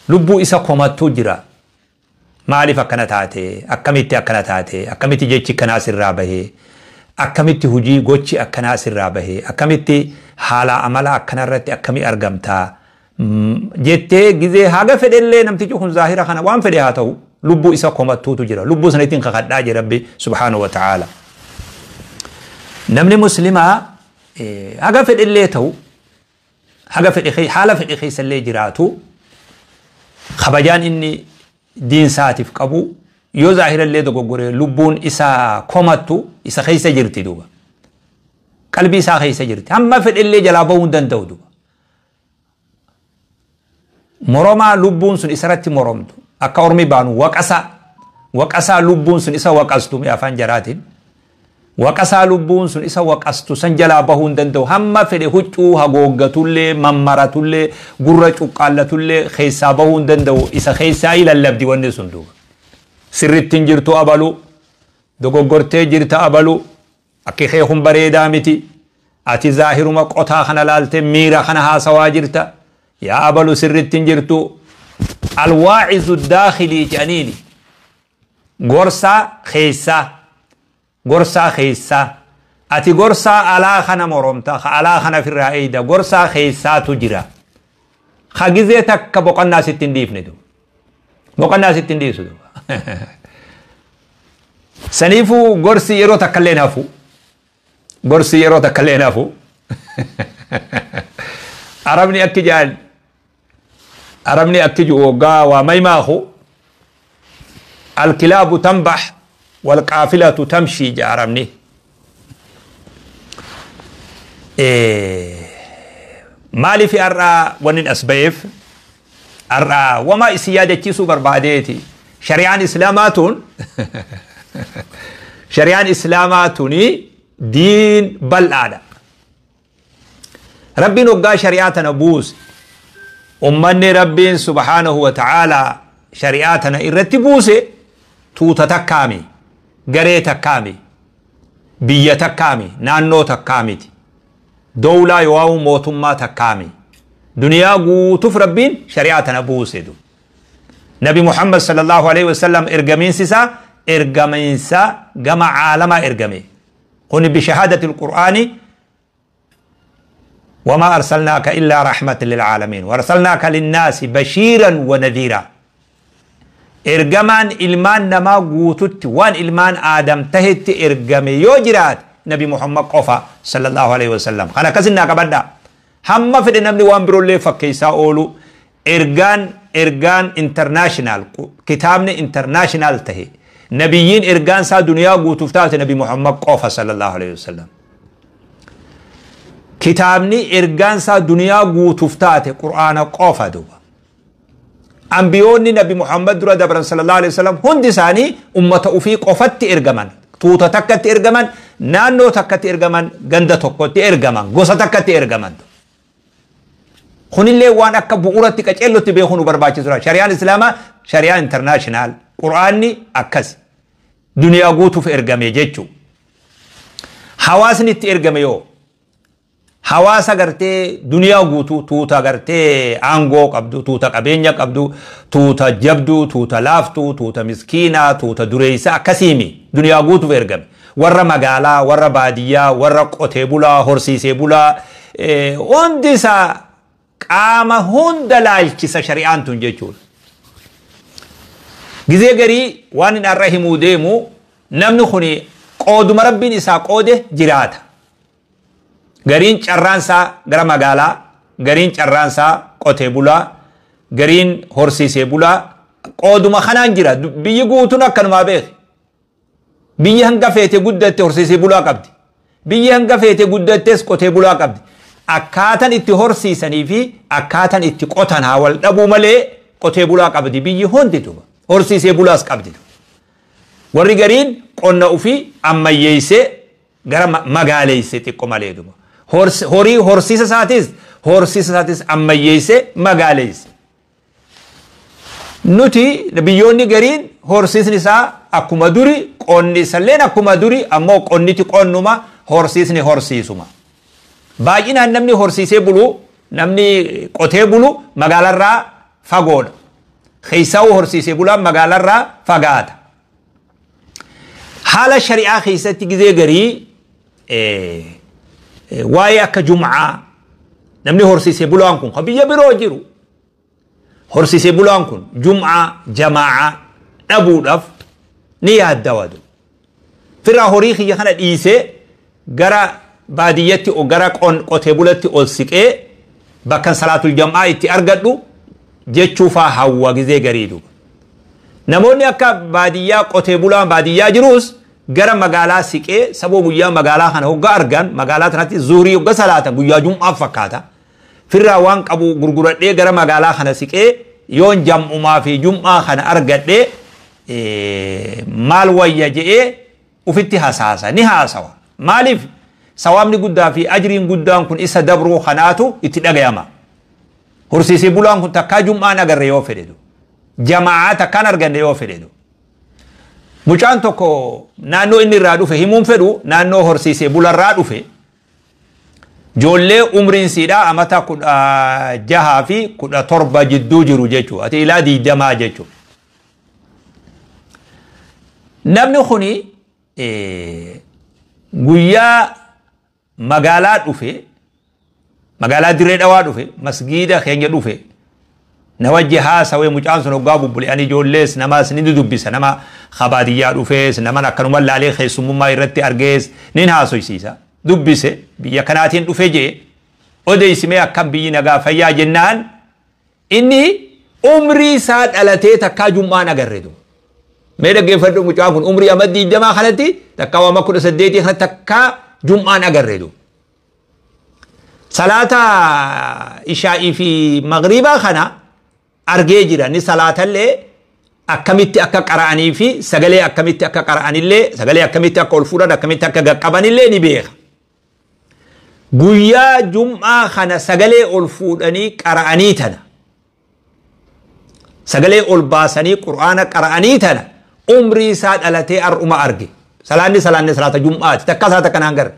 Lubbuu isa komattuu jira. Maaliif akkana taate? Akkamitti akkana taate? Akkamitti jechi akkanaa sirraa bahee? Akkamitti hujii gochi akkanaa sirraa bahee? Akkamitti haala amala akkanarratti akkamii argamtaa? Jettee gizee haga fedhellee namtichi kun zaahira kana waan fedhe haa ta'u, lubbuu isa komattuutu jira. Lubbuu sana ittiin kakadhaa jira Rabbi subhaanahu wa ta'aala. Namni muslimaa haga fedhellee ta'u, haga fedhe haala fedhe keessallee jiraatu, kabajaan inni diinsaatiif qabu yoo zaahirallee dogoggore lubbuun isa komattu isa keessa jirti duuba. Qalbii isaa keessa jirti. Hamma fedhellee jalaa bahuu hin danda'u duuba. Moromaa lubbuun sun isarratti moromtu. Akka ormi baanu waqasaa. Waqasaa lubbuun sun isa waqastu mi'a afaan jaraatiin. Waqasaa lubbuun sun isa waqastu san jalaa bahuu hin danda'u. Hamma fedhe huccuu hagooggatullee, mammaratullee, gurra cuqqaallatullee keessaa bahuu hin danda'u. Isa keessaa lallabdi wanni sun duuba. Sirritti hin jirtu abalu. Dogoggortee jirta abalu. Akki kee kun bareedaa miti. Ati zaahiruma qotaa kana laaltee miira kana haasawaa jirta. Yaa abalu sirritti hin jirtu. Alwaacizu daakhilii jedhaniini. Gorsaa keessaa. Gorsaa keessaa. Ati gorsaa alaa kana moromta. Ka alaa kana ofirraa eeyda. Gorsaa keessaatu jira. Ka gizee takka boqonnaa sitti hin dhiifne duuba. Boqonnaa sitti hin dhiisu duuba. Saniifuu gorsi yeroo takka illee hafu. Gorsi yeroo takka illee hafu. Arabni akki jaan, Arabni akki ji'u waggaa waa maymaaku, alkilaabu tanbax walqaafilatu tamshii jedha Arabni. Maaliif har'aa wanni as ba'eef har'aa wamaa isin yaadachiisuu barbaadeeti. Shari'aan Islaamaa tun, shari'aan Islaamaa tuni diin bal'aadha. Rabbiin hoggaa shari'aa tana buuse, ummanni Rabbiin subhaanahu wa ta'aalaa shari'aa tana irratti buuse tuuta takkaami, garee takkaami, biyya takkaami, naannoo takkaamiti, dowlaa yookaan mootummaa takkaami. Duniyaa guutuuf Rabbiin shari'aa tana buuse. Nabi Muhammad sallallahu alaihi wasallam ergamiinsi isaa ergamiinsa gama caalamaa ergame. Kuni bishahaadati al-Qur'aani. وما أرسلناك إلا رحمة للعالمين وأرسلناك للناس بشيرا ونذيرا. إرجمان إلمان نما قوتت وان إلمان آدم تهت إرجمي يوجرات نبي محمد قفا صلى الله عليه وسلم. أنا كسرنا كبدا هم في النبي وان برولي فكيسا أولو إرجان انترناشنال كتابنا انترناشنال تهي نبيين إرجان سا دنيا قوتفتات نبي محمد قفا صلى الله عليه وسلم. كتابني إرجان سا دنيا قوتفتات قرآن قفا دوبا. أنبيوني نبي محمد درا دبر صلى الله عليه وسلم هندي ساني أمة أفي قفت إرجمان توتا تكت إرجمان نانو تكت إرجمان جند تكت إرجمان جوسا تكت إرجمان. خن اللي وان أكب بقولتك أجلو تبيخون وبرباش زرا شريعة الإسلام شريعة انترناشنال قرآني أكس دنيا قوتو في إرجامي جتشو حواسني تإرجاميو hawaasa gartee duniyaa guutuu tuuta gartee aangoo qabdu, tuuta qabeenya qabdu, tuuta jabduu, tuuta laaftuu, tuuta miskiinaa, tuuta dureessa akkasiimi duniyaa guutuuf ergame. Warra magaalaa, warra baadiyyaa, warra qotee bulaa, horsiisee bulaa, hundi isaa qaama hunda laalchisa shari'aan tun jechuudha. Gizee garii waan inni har'a himuu deemu namni kuni qooduma rabbiin isaa qoode jiraata. Gariin carraansaa gara magaalaa, gariin carraansaa qotee bulaa, gariin horsiisee bulaa, qooduma kanaan jira. Biyyi guutuun akkanumaa beeki. Biyyi hanga feete guddatte horsiisee bulaa qabdi. Biyyi hanga feete guddattes qotee bulaa qabdi. Akkaataan itti horsiisanii fi akkaataan itti qotan haa wal dhabuu malee qotee bulaa qabdi biyyi hundi duuba. Horsiisee bulaas qabdi. Warri gariin qonna ofii ammayyeessee gara magaaleessee xiqqoo malee duuba. Horii horsiisa isaatis ammayyeessee magaaleesse. Nuti biyyoonni gariin horsiisni isaa akkuma duri, qonni isalleen akkuma duri, ammoo qonniti qonnuma, horsiisni horsiisuma. Baay'inaan namni horsiisee bulu, namni qotee bulu magaalarraa fagoodha. Keessaa'uu horsiisee bulaan magaalarraa fagaata. Haala shari'aa keessatti gizee garii waa'ee akka jum'aa namni horsiisee bulaan kun kan biyya biroo jiru horsiisee bulaan kun jum'aa jamaa'aa dhabuudhaaf ni yaaddawadu. Firraa horii kiyya kana dhiisee gara baadiyyatti gara qotee bulatti ol siqee bakkan salaatul jam'aa itti argadhu jechuufaa hawwa gizee garii duuba. Namoonni akka baadiyyaa qotee bulaan baadiyyaa jirus gara magaalaa siqee saboo guyyaa magaalaa kana hogga argan magaalaa tanatti zuhurii hogga salaatan guyyaa jum'aaf fakkaata. Firraa waan qabu gurguradhee gara magaalaa kana siqee yoon jam'umaa fi jum'aa kana argadhee maal wayya je'ee ufitti hasaasa ni haasawa. Maaliif sawaabni guddaa fi ajriin guddaan kun isa dabruu kanaatu itti dhagayama. Horsiisee bulaan kun takkaa jum'aan agarre yoo fedhedu. Jamaa'aa takkaan arganne yoo fedhedu. Mucaan tokko naannoo inni irraa dhufe himuun fedhu naannoo horsiisee bularraa dhufe ijoollee umriin siidhaa amata 16 fi 17 jidduu jiru jechuudha. Ati ilaa 20 jechuudha. Namni kuni guyyaa magaalaa dhufe magaalaa Dirree Dhawaa dhufe masgiida keenya dhufe na wajji haasawee mucaan sun hoggaa bubbule ani ijoollees namaas ni dubbisa nama baadiyyaa dhufees nama akkanuma laalee keessummummaa irratti argees nin haasoysiisa dubbise biyya kanaatiin dhufe jee odeessimee akkam biyyi nagaa fayyaa jennaan inni umrii isaa dhalatee takkaa jum'aan agarre. Mee dhaggeeffadhu mucaan kun umrii amma 20 kanatti takkaa amma 18 kanatti takkaa jum'aan agarre. Salaata ishaa'ii fi magriibaa kana argee jira ni salaatallee akkamitti akka qara'anii fi sagalee akkamitti akka qara'anillee sagalee akkamitti akka ol fuudhan akkamitti akka qaqqabanillee ni beeka. Guyyaa jum'aa kana sagalee ol fuudhanii qara'anii tana sagalee ol baasanii qur'aana qara'anii tana umrii isaa dhalatee har'uma arge. Salaanni salaata jum'aati takka isaa takka naan garre.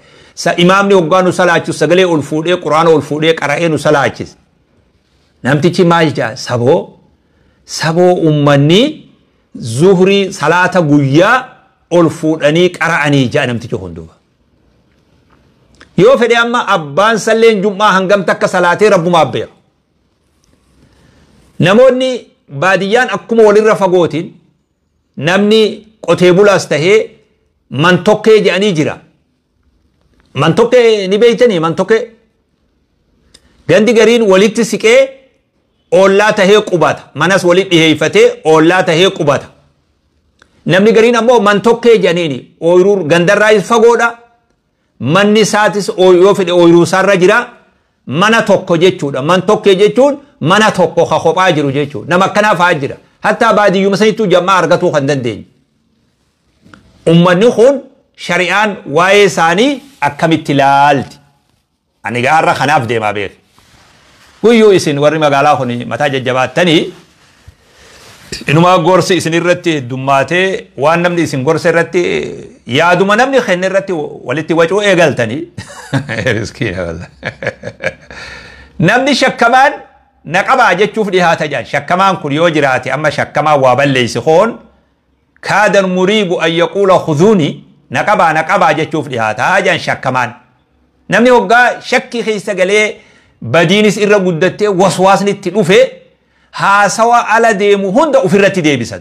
Imaamni hoggaa nu salaachisu sagalee ol fuudhee qur'aana ol fuudhee qara'ee nu salaachise. Namtichi maal jedha saboo ummanni zuhurii salaata guyyaa ol fuudhanii qara'anii jedha namtichi hunduba. Yoo fedhe amma abbaan salleen jum'aa hangam takka salaatee rabbumaaf beeka. Namoonni baadiyyaan akkuma walirra fagootiin namni qotee bulaas tahee mantokkee jedhanii jira. Mantokkee ni beektanii mantokkee. Gandi gariin walitti siqee oollaa tahee qubata. Manas walitti dhiheeffatee oollaa tahee qubata. Namni gariin ammoo mantokkee jedhaniini ooyiruu gandarraayis fagoodha. Manni isaatis yoo fedhe ooyiruu isaarra jira. Mana tokko jechuudha. Mantokkee jechuun mana tokko ka kophaa jiru jechuudha. Nama akkanaa fa'aa jira. Hattaa baadiyyuma sanittuu jammaa argatuu kan dandeenye. Ummanni kun shari'aan waa'ee isaanii akkamitti ilaalti? Ani gaarra kanaaf deemaa beeka. Guyyuu isin warri magaalaa kun mataa jajjabaattanii inumaa gorsi isin irratti heddummaatee waan namni isin gorsa irratti yaaduma namni kenne irratti walitti wacuu eegaltanii. Namni shakkamaan na qabaa jechuuf dhihaata jedhan. Shakkamaan kun yoo jiraate amma shakkamaan waa balleessi hoon kaadan muriibu an yaquula khuzuuni na qabaa jechuuf dhihaataa jedhan shakkamaan. Namni hoggaa shakkii keessa galee badiinis irra guddattee waswaasni itti dhufe haasawa ala deemu hunda ofirratti deebisa.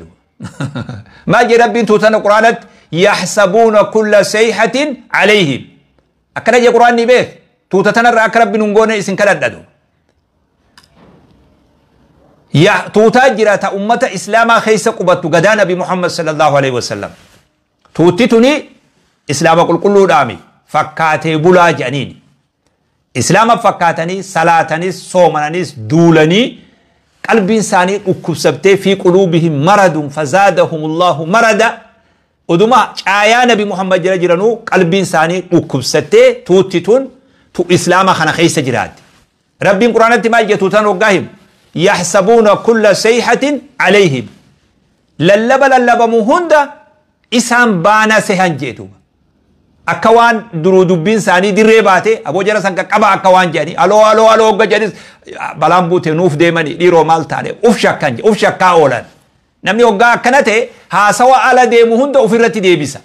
Maal jedhe Rabbiin tuutana Quraanatti yaxsabuuna kulla sayhatin alayhim. Akkana jee Quraanni beek tuuta tanarra akka Rabbiin hin goone isin kadhadhatu. Tuutaa jira ta ummata islaamaa keessa qubattu gadaa Nabi Muhammad sallallahu alaihi wasallam. Tuutti tuni islaama qulqulluudhaami fakkaatee bulaa jedhaniini. Islaama fakkaatanii salaatanis soomananis duulanii qalbiin isaanii dhukkubsattee fi quluubihim maradun fazaadahumullahu marada oduma caayaa Nabi Muhammad jala jiranuu qalbiin isaanii dhukkubsattee tuutti tun tu islaama kana keessa jiraatti. Rabbiin Quraanatti maal jedhu tuutan hoggaa himu? Yaxsabuuna kulla sayhatin alayhim. Lallaba lallabamu hunda isaan baana sehan jedhu. Akka waan duruu dubbiin isaanii dirree baate aboo jara san qaqqaba akka waan jedhanii aloo aloo aloo hogga jedhanis balaan buute nuuf deemanii dhiiroo maal taane uf shakkan uf shakkaa oolan. Namni hoggaa akkana ta'e haasawa ala deemu hunda ofirratti deebisa.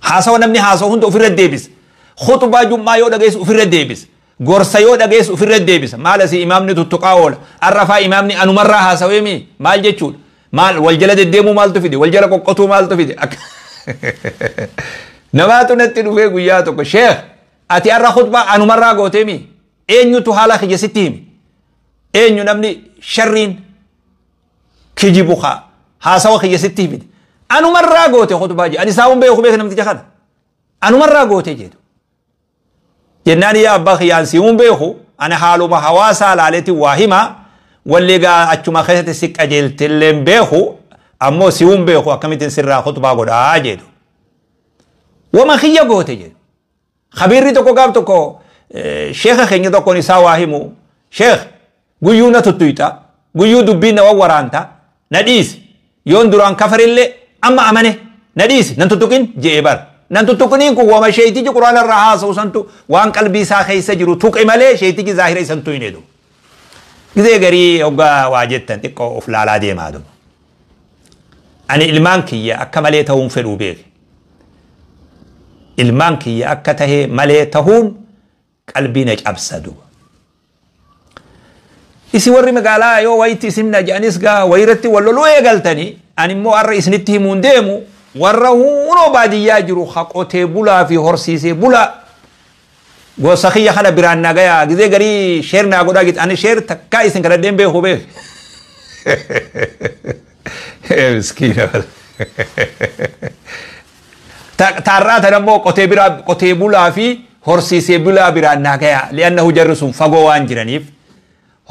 Haasawa namni haasawa hunda ofirratti deebisa. Khutbaa jum'aa yoo dhageessu ofirratti deebisa. Gorsa yoo dhageessu ofirratti deebisa. Maal asii imaamni tuttuqaa oola. Arrafaa imaamni anumarraa haasawee mi maal jechuudha. Maal wal jala deddeemuu maaltu fide wal jala qoqqotuu maaltu fide. Namaatu natti dhufee guyyaa tokko sheekh ati arra khutbaa anumarraa gootee mi eenyutu haala kiyya sitti himi eenyu namni sharriin kijibu kaa haasawa kiyya sitti himite anumarraa goote khutbaa jedhe ani saawun beeku beeka namticha kana anumarraa goote jedhu jennaan yaa abbaa kiyyaan si'uun beeku ana haaluma hawaasaa laaleeti waa hima walli gaa achuma keessatti si qajeeltilleen beeku ammoo si'uun beeku akkamittiin sirraa khutbaa godhaa jedhu. Wama kiyya goote jedhu. Khabiirri tokko gaaf tokko sheekha keenya tokkoon isaa waa himu sheekh guyyuu na tuttuyxa guyyuu dubbiin na wawwaraanta na dhiisi yoon duraan kafarillee amma amane na dhiisi nan tuttuqin je'ee bara. Nan tuttuqiniin kun wama sheeytichi quraana irraa haasa'u santu waan qalbii isaa keessa jiru tuqe malee sheeytichi zaahira isantu hin jedhu. Gizee garii hoggaa waa jettan xiqqoo of laalaa deemaa dhumu. Ani ilmaan kiyya akka malee ta'uun fedhuu beeke. Ilmaan kiyya akka tahee malee tahuun qalbii na cabsa duuba. Isi warri magaalaa yoo wayitti isin na jedhanis gaa wayirratti wal loluu eegaltanii ani immoo har'a isinitti himuun deemu warra hunoo baadiyyaa jiru ha qotee bulaa fi horsiisee bulaa gosa kiyya kana biraan na gayaa gizee garii sheer naa godhaa gitu ani sheer takkaa isin kadhadheen beeku beeku. Miskiina bala. Taarraa tan ammoo qotee bulaa fi horsiisee bulaa biraan naa gayaa li'annahu jarri sun fagoo waan jiraniif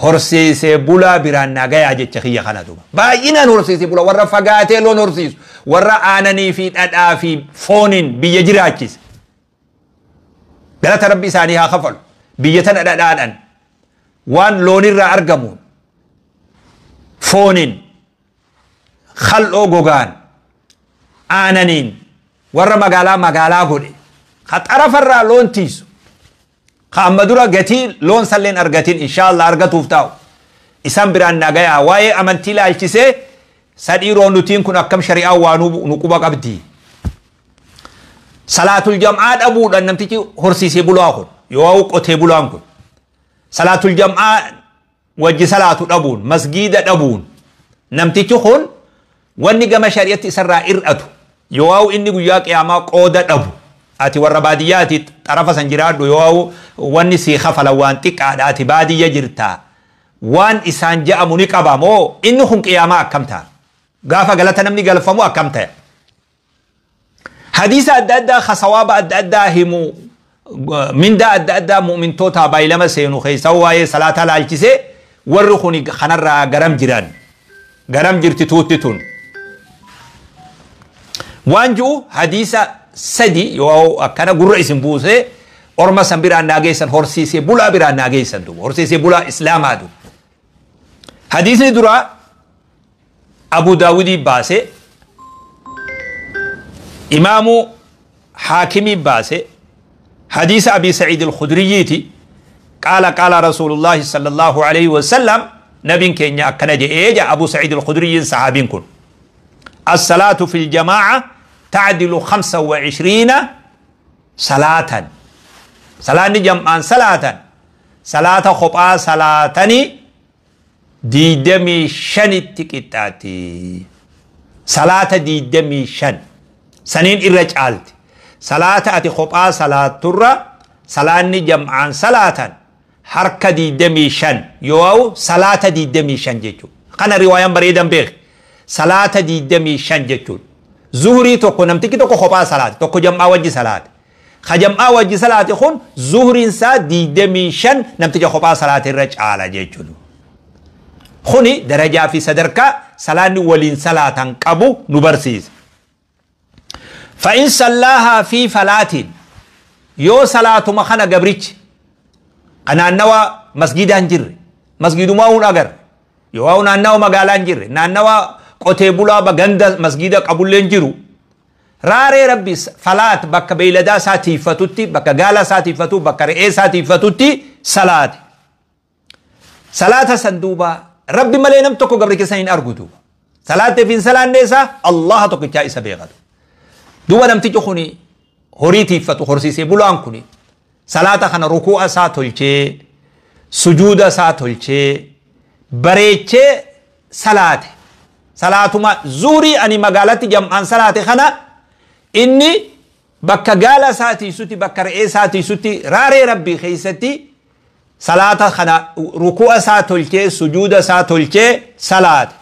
horsiisee bulaa biraan naa gayaa jecha kiyya kana duuba. Baay'inaan horsiisee bulaa warra fagaatee loon horsiisu warra aananii fi dhadhaa fi fooniin biyya jiraachise. Galata rabbi isaanii haa kafalu biyya tana dhadhaadhaan waan loonirraa argamuun fooniin khalloo gogaan aananiin warra magaalaa magaalaa godhe ka xarafarraa loon tiisu ka amma dura gatii loon salleen argatiin inshaallah argatuuf taa'u isaan biraan nagayaa waa'ee amantii laalchisee sadhiiroo nutiin kun akkam shari'aa waa nu quba qabdi. Salaatul jam'aa dhabuudhaan namtichi horsiisee bulaa kun yoo qotee bulaan kun salaatul jam'aa wajji salaatu dhabuun masgiida dhabuun namtichi kun wanni gama shari'atti isarraa ir'atu yoo inni guyyaa qiyaamaa qooda dhabu ati warra baadiyyaati xarafa san jiraadhu yoo wanni sii kafala waan xiqqaadha ati baadiyya jirtaa waan isaan ja'amu ni qaba moo inni kun qiyaamaa akkam ta'a gaafa galata namni galfamu akkam ta'e. Hadiisa adda addaa sawaaba adda addaa himu mindaa adda addaa mu'mintoota baay'ilama seenu keessa waa'ee salaataa laalchisee warri kun kanarraa garam jiran garam jirti tuutti tun. Waan ji'u hadiisa sadi yoo akkana gurra isin buusee orma san biraan naa geessan horsiisee bulaa biraan naa geessan duuba horsiisee bulaa islaamaa duuba. Hadiisni duraa Abu Daawudii baasee Imaamu Haakimii baase hadiisa Abi Saciid al-Khudriyyiiti qaala qaala Rasuulullaahi sallallahu alayhi wasallam nabiin keenya akkana jedhee jedha Abu Saciid al-Khudriyyiin sahaabiin kun. الصلاة في الجماعة تعدل 25 صلاة صلاة جمعان صلاة صلاة خطأ صلاتني ديدمي شن التكتاتي صلاة ديدمي شن سنين إرجالت صلاة أتي خطأ صلاة ترى صلاة جمعان صلاة حركة ديدمي شن يو صلاة ديدمي شن جيتو قنا رواية بريدا بيخ صلاة ديدمي شن جيتو زهري توكو نمتكي توكو خطأ صلاة توكو جمع وجه صلاة خجمع وجه صلاة خون زهرين سا ديدمي شن نمتكي خطأ صلاة الرجالة جيتو خوني درجة في صدرك صلاة ولين صلاة قبو نبرسيز فإن صلاها في فلات يو صلاة مخانا قبريتش أنا النوى مسجد أنجر مسجد ما هو أجر يو أنا النوى مقال أنجر نانوا قتيبولا بغند مسجد قبول أنجرو Raaree rabbi falaat bakka beeyladaa isaa tiiffatutti, bakka gaala isaa tiiffatu, bakka re'ee isaa tiiffatutti salaate. Salaata san duuba rabbi malee nam tokko gabri keessa hin argu duuba. Salaatee fi hin salaanne isaa Allaha tokkichaa isa beekatu. Duuba namtichi kuni horii tiiffatu horsiisee bulaan kuni salaata kana ruku'a isaa tolchee, sujuuda isaa tolchee, bareechee salaate. Salaatuma zuurii ani magaalatti jam'aan salaate kana inni bakka gaala isaa tiisutti, bakka re'ee isaa tiisutti, raaree rabbii keessatti salaata kana ruku'a isaa tolchee, sujuuda isaa tolchee salaate.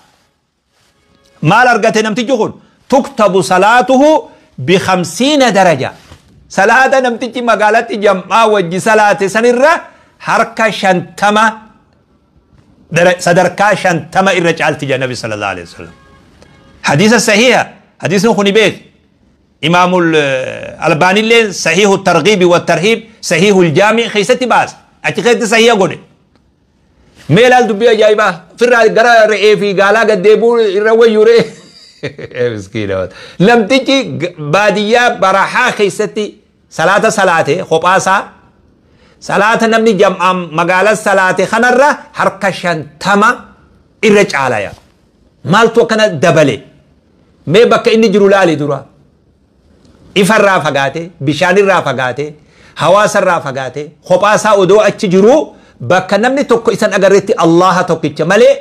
Maal argate namtichi kun? Tuktabu salaatuhu bi50 daraja. Salaata namtichi magaalatti jam'aa wajji salaate sanirra harka 50, sadarkaa 50 irra caalti jedha Nabi sallallahu alaihi wasallam. Hadiisa sahiha, hadiisni kuni beek. Imaamul Albaanilleen sahihu targhiibi wa tarhiib, sahihul jaami keessatti baase. Achi keessatti sahiha godhe. Mee ilaal dubbii ajaa'ibaa firraa gara re'ee fi gaalaa gad deebi'uu irra wayyu re'ee. Miskiina. Namtichi baadiyyaa barahaa keessatti salaata salaate kophaasaa, salaata namni jam'aan magaalaa salaate kanarra harka 50 irra caalaya. Maaltu akkana dabale? Mee bakka inni jiru laali dura. Ifarraa fagaate, bishaanirraa fagaate, hawaasarraa fagaate, kophaasaa odoo achi jiru bakka namni tokko isan agarretti Allaha tokkicha malee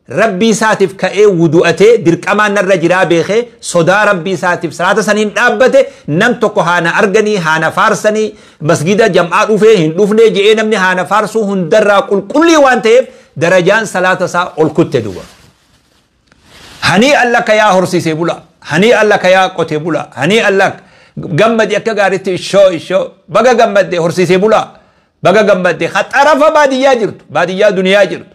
rabbii isaatiif ka'ee wudu'atee dirqamaan narra jiraa beekee sodaa rabbii isaatiif salaata saniin dhaabbate. Nam tokko haana arganii, haana faarsanii, masgida jam'aa dhufee hin dhufnee je'ee namni haana faarsuu hundarraa qulqullii waan ta'eef darajaan salaata isaa ol kutte duuba. Hanii allaka yaa horsiisee bula, hanii allaka yaa qotee bula, hanii allak gammadi akka gaariitti ishoo ishoo baga gammadde horsiisee bula, baga gammadde xarafa baadiyyaa jirtu, baadiyyaa duniyaa jirtu.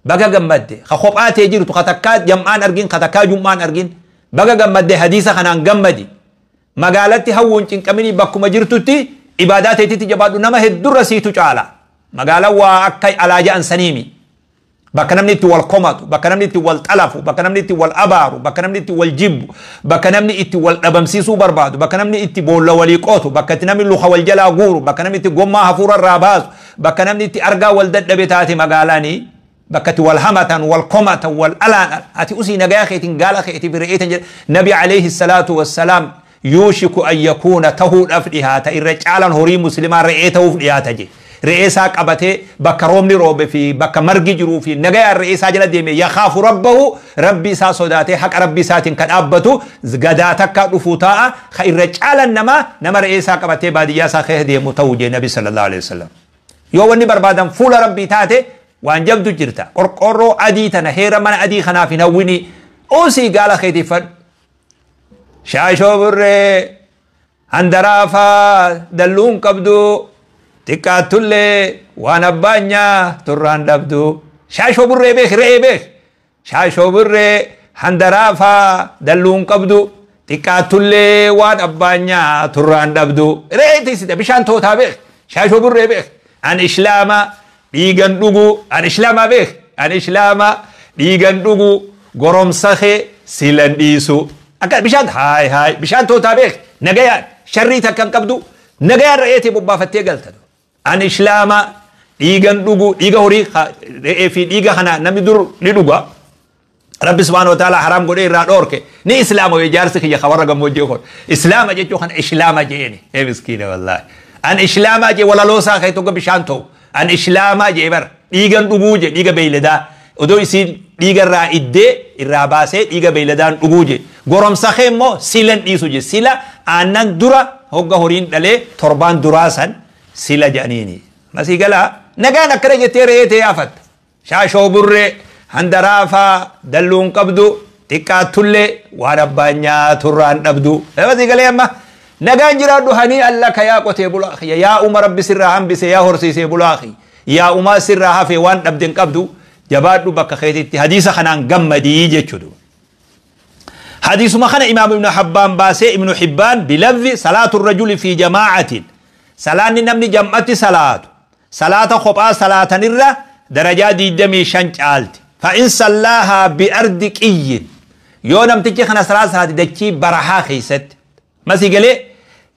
Baga gammadde ka kophaa ta'e jirtu, ka takkaa jam'aan argin, ka takkaa jum'aan argin, baga gammadde hadiisa kanaan gammadi. Magaalatti hawwuun cinqaminii bakkuma jirtutti ibaadaa ta'eetitti jabaadhu, nama heddurra siitu caala. Magaalaan waa akka alaa ja'an saniimi. Bakka namni itti wal komatu, bakka namni itti wal xalafu, bakka namni itti wal abaaru, bakka namni itti wal jibbu, bakka namni itti wal dhabamsiisuu barbaadu, bakka namni itti boolla walii qootu, bakka itti namni luka wal jalaa guuru, bakka namni itti gommaa hafuura irraa baasu, bakka namni itti argaa wal dadhabe taate magaalaanii. Bakka itti wal hamatan, wal komatan, wal alaan, ati usii nagayaa keetiin gaala keetii fi re'eetan jedhe Nabi alayhi salaatu wassalaam. Yuushiku an yakuuna tahuudhaaf dhihaata irra caalan horii muslimaa re'ee ta'uuf dhihaata je. Re'ee isaa qabatee bakka roobni roobe fi bakka margi jiruu fi nagayaan re'ee isaa jala deeme, yakaafu rabbahu, rabbi isaa sodaatee haqa rabbi isaatiin ka dhaabbatu gadaa takka dhufuu taa'a, ka irra caalan namaa nama re'ee isaa qabatee baadiyyaa isaa keessa deemu ta'uu je Nabi sallallahu alaihi wasallam. Yoo wanni barbaadan fuula rabbii taate waan jabdu jirta. Qorqorroo adii tana heera mana adii kanaaf hin hawwini. Usii gaala keetiifadhu. Shaashoo burree handaraafaa dalluun qabdu, xiqqaattullee waan abbaan turraan dhabdu. Shaashoo burree beek, re'ee beek. Shaashoo burree handaraafaa dalluun qabdu, xiqqaattullee waan abbaan turraan dhabdu. Re'ee tiisite bishaan tootaa beek. Shaashoo burree beek. An islaama dhiigan dhugu, an islaamaa beek, an islaama dhiigan dhugu, goromsa kee silan dhiisu. Akka bishaan haay haay bishaan tootaa beek, nagayaan sharrii takka hin qabdu, nagayaan re'eetii bobbaafattee galta. An islaama dhiigan dhugu, dhiiga horii re'ee fi dhiiga kana namni dur ni dhuga. Rabbi subhaanahu wa ta'ala haraam godhee irraa dhoorke. Ni islaama wayii jaarsi kiyya kawarra gammoojjii kun. Islaama jechuu kana islaama jeeni. Ee miskiina wallaahi. An islaamaa jee walaloo isaa kee tokko bishaan ta'u. An islaamaa jee bar dhiigan dhuguu jee dhiiga beeyladaa. Odoo isiin dhiiga irraa iddee irraa baasee dhiiga beeyladaan dhuguu jee. Goromsa kee immoo silan dhiisu jee. Sila aannan dura hogga horiin dhalee torbaan duraa san sila jedhaniini. Masii galaa nagaan akkana jettee re'ee ta'ee afatta. Shaashoo burree handaraafaa dalluun qabdu, xiqqaattullee waan abbaan nyaaturraan dhabdu. Masii galee amma nagaan jiraadhu. Hanii allaka yaa qotee bulaa kiyya, yaa uma rabbi sirraa hambise, yaa horsiisee bulaa kiyya, yaa umaa sirraa hafe waan dhabde hin qabdu, jabaadhu bakka keetitti hadiisa kanaan gammadii jechuudha. Hadiisuma kana Imaam Ibnu Habbaan baasee, Ibnu Hibbaan bilafzi salaatu rajuli fi jamaa'atin, salaanni namni jam'atti salaatu salaata kophaa salaatanirra darajaa 25 caalti. Fa'in sallaahaa bi'ardi qiyyin, yoo namtichi kana salaata salaate dachii barahaa keessatti Masii galee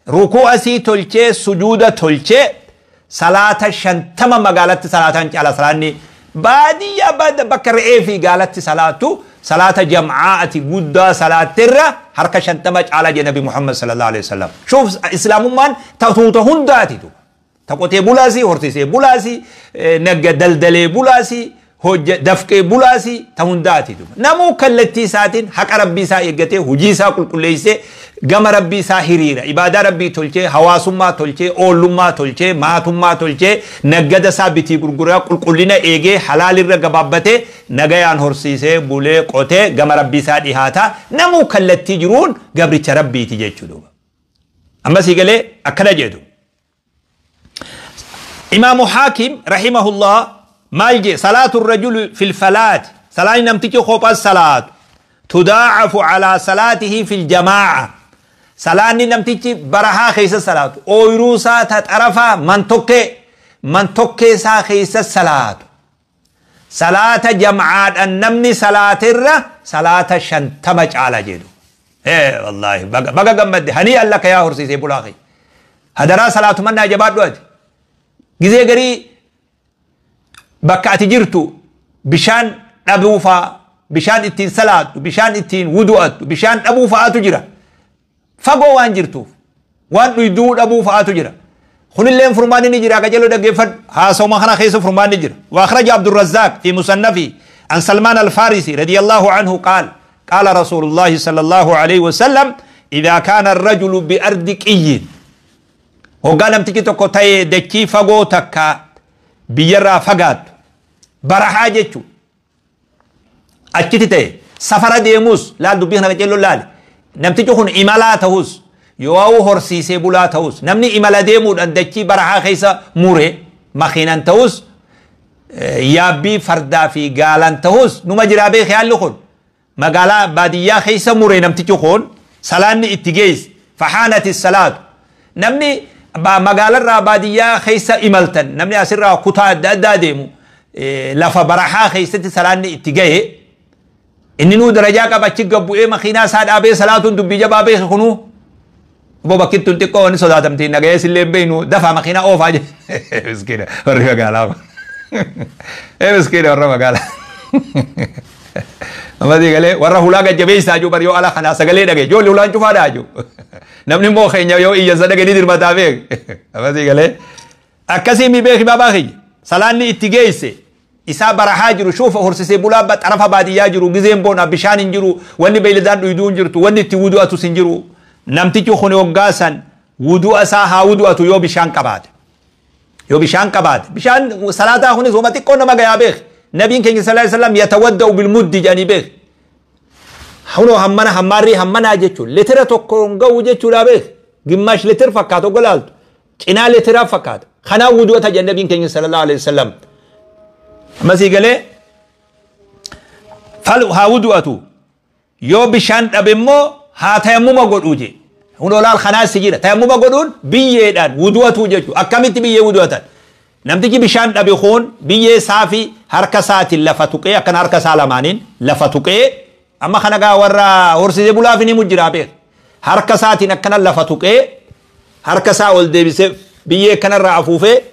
rukuu asii tolchee sujuuda tolchee salaata 50 magaalatti salaataan caala. Salaanni baadiyyaa bakka re'ee fi gaalatti salaatu salaata jam'aati guddaa salaattirra harka 50 caala jedhe Nabi Muhammad sallallahu alaihi wasallam. Shuuf, islaamummaan tuuta hundaati. Ta qotee bulaasi, horsiisee bulaasi, nagga daldalee bulaasi, dafqee bulaasi, ta hundaati. Namuu kallattii isaatiin haqa rabbii isaa eeggatee, hojii isaa qulqulleessee, gama rabbii isaa hiriira, ibaadaa rabbii tolchee, hawaasummaa tolchee, oollummaa tolchee, maatummaa tolchee, naggada isaa bitii gurguraa qulqullina eegee, halaalirra gabaabbatee, nagayaan horsiisee bulee, qotee gama rabbii isaa dhihaata. Namuu kallattii jiruun gabricha rabbiiti jechuudha. Ammasii galee akkana jedhu. Imaamu Haakim rahimahullah maal jee? Salaatu rajuli fil falaati, salaanni namtichi kophaa salaatu, tudaacafu calaa salaatihi fil jamaaca. Salaanni namtichi barahaa keessa salaatu, ooyiruu isaa ta xarafaa mantokkee isaa keessa salaatu, salaata jamcaadhaan namni salaatirra salaata 50 caala jedhu. Wallaahi baga gammadde, hanii allaka yaa horsiisee bulaa kee. Hadaraa salaatumannaa jabaadhu. Ati gizee garii bakka ati jirtu bishaan dhabuufaa, bishaan ittiin salaattu, bishaan ittiin wudu'attu, bishaan dhabuu fa'aatu jira. Fagoo waan jirtuuf waan dhuyduu dhabuu fa'aatu jira. Kunilleen furmaanni ni jira. Qajeeloo dhaggeeffadhu, haasawuma kana keessa furmaanni jira. وأخرج عبد الرزاق في مصنفه عن سلمان الفارسي رضي الله عنه قال: قال رسول الله صلى الله عليه وسلم: إذا كان الرجل بأرض قي، hoggaa namtichi tokko ta'ee dachii fagoo takka biyyarraa fagaattu, barahaa jechuun, achitti ta'e, safara deemus, laal dubbii kana qajeeloo laali, namtichi kun imalaa ta'us yoo horsiisee bulaa ta'us, namni imala deemuudhaan dachii barahaa keessa mure, makiinan ta'us, yaabbii fardaa fi gaalan ta'us, numa jiraa beekee, haalli kun magaalaa baadiyyaa keessa mure, namtichi kun salaanni itti geesse, فحانت الصلاة. Namni magaalarraa baadiyyaa keessa imaltan, namni asirraa kutaa adda addaa deemu, lafa barahaa keessatti salaanni itti gahe, inni nuu darajaa qaba. Achi gabbu'ee makiinaa isaa dhaabee salaatuun dubbii jabaa beeke. Kunuu obbo bakkittuun xiqqoo wanni sodaatamti, nagayee sillee beeynu, dafaa makiinaa oofaa jedhe. Miskiina warri magaalaa, miskiina warra magaalaa. Ammasii galee warra hulaa gajjabeessaa jiru bar, yoo ala kanaa sagalee dhage ijoollee hulaan cufaadhaa jiru. Namni immoo keenya yoo iyyansa dhage ni dirmataa beek. Ammasii galee akkasii mi beeki baabaa kiyya, salaanni itti geesse isaa barahaa jiru, shuufa horsisee bulaa xarafa baadiyyaa jiru, gizeen boona bishaan hin jiru, wanni beeyladaan dhuyduu hin jirtu, wanni itti wudu'atus hin jiru. Namtichi kun hoggaasan wudu'a isaa haa wudu'atu yoo bishaan qabaate. Yoo bishaan qabaate, bishaan salaataa kunis wama xiqqoo nama gayaa beek. Nabiin keenya sallallahu alaihi wasallam يتوضأ بالمد jedhanii beek. Hunoo hammana hammaarrii hammanaa jechuun litira tokko ga'u jechuudha beek. ግማሽ ሊትር fakkaata, ogolaaltu cinaa litiraa fakkaata. Kanaa wudu'ata jedhan nabiin keenya sallallahu alaihi wasallam. Ammasii galee fal haa wudu'atu, yoo bishaan dhabe immoo haa tayammuma godhuu je. Hunoo laal, kanaas si jira. Tayammuma godhuun biyyeedhaan wudu'atu jechuudha. Akkamitti biyyee wudu'atan? Namtichi bishaan dhabe kun biyyee isaa fi harka isaatiin lafa tuqee, akkana harka isaa lamaaniin lafa tuqee, amma kana gaa warra horsiisee bulaaf ni mujjiraa beek. Harka isaatiin akkana lafa tuqee, harka isaa ol deebisee, biyyee kanarraa afuufee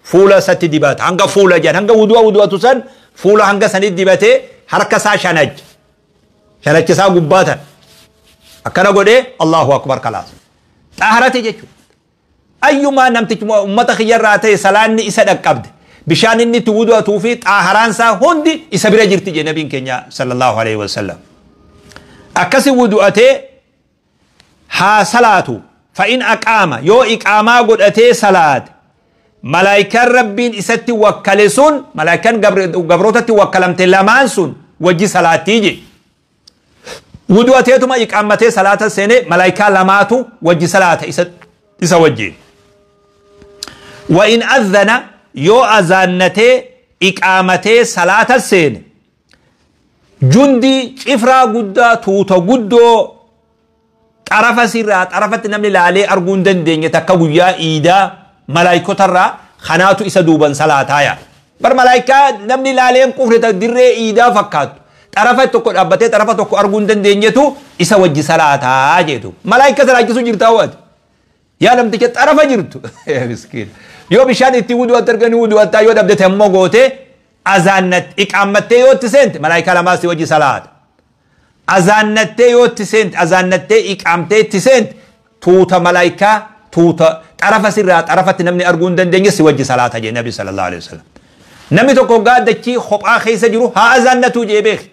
fuula isatti dibata. Hanga fuula jedhan, hanga wudu'a wudu'atu san fuula hanga sanitti dibatee, harka isaa shanacha. Shanacha isaa gubbaatan. Akkana godhee الله أكبر, خلاص. Xaharate jechuudha. Ayyumaa namtichi ummata kiyyarraa ta'e salaanni isa dhaqqabde, bishaan inni itti wudu'atuu fi xaaharaan isaa hundi isa bira jirti jedhe nabiin keenya صلى الله عليه وسلم. Akkasi wudu'atee haa salaatu. فإن أقام, yoo iqaamaa godhatee salaate, malaayikaan rabbiin isatti wakkale sun, malaayikaan gabrootatti wakkalamte lamaan sun wajji salaattii je. Wudu'ateetuma iqaammatee salaata seene, malaayikaa lamaatu wajji salaata isa wajjiin. وإن أذن, yoo azaannatee iqaamatee salaata seene, jundi cifraa guddaa, tuuta guddoo xarafa sirraa xarafatti namni laalee arguu hin dandeenye takka guyyaa iidaa malaayikotarraa kanaatu isa duuban salaataaya. Bar malaayikaa namni laalee hin qufne ta dirree iidaa fakkaattu. Xarafa tokko dhaabbatee xarafa tokko arguu hin dandeenyetu isa wajji salaataa jeetu. Malaayika salaachisu jirtaa waati. Yaa namticha xarafa jirtu. Miskiin. Yoo bishaan itti wudu'atte arganii wudu'attaa, yoo dhabde temmoo gootee azaannatte iqaammattee yoo itti seente, malaayikaa lamaa si wajji salaata. Azaannattee yoo itti seente, azaannattee iqaamtee itti seente, tuuta malaayikaa, tuuta xarafa sirraa xarafatti namni arguu hin dandeenye si wajji salaata jee Nabi sallallahu alaihi wasallam. Namni tokko hoggaa dachii kophaa keessa jiru haa azaannatuu jee beeki.